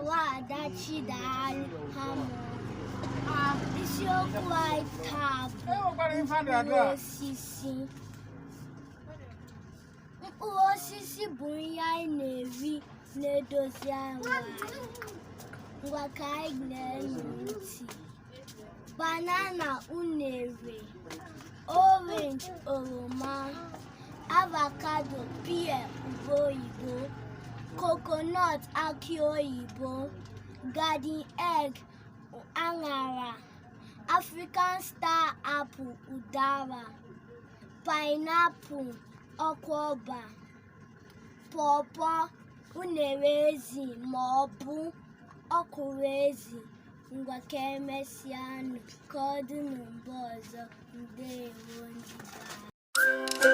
Nwaada Chidalụ Hamụ. Isiokwu anyị taa bụ mkpụrụ osisi. Mkpụrụ osisi bụ ihe anyị na-eri na-edozi ahụ anyị. Ngwa, ka anyị na-enu ntị. Banana, unere, orange, oroma, avocado, pear, ube oyibo, coconut, akị oyibo, garden egg, aṅara, African star apple, ụdara, pineapple, ọkwọba, pawpaw, unere ezi ma ọ bụ ọkwụrụ ezi. Ngwa, ka emesịanụ, ka ọ dị na mgbe ọzọ. Ndewo, ndị be anyị.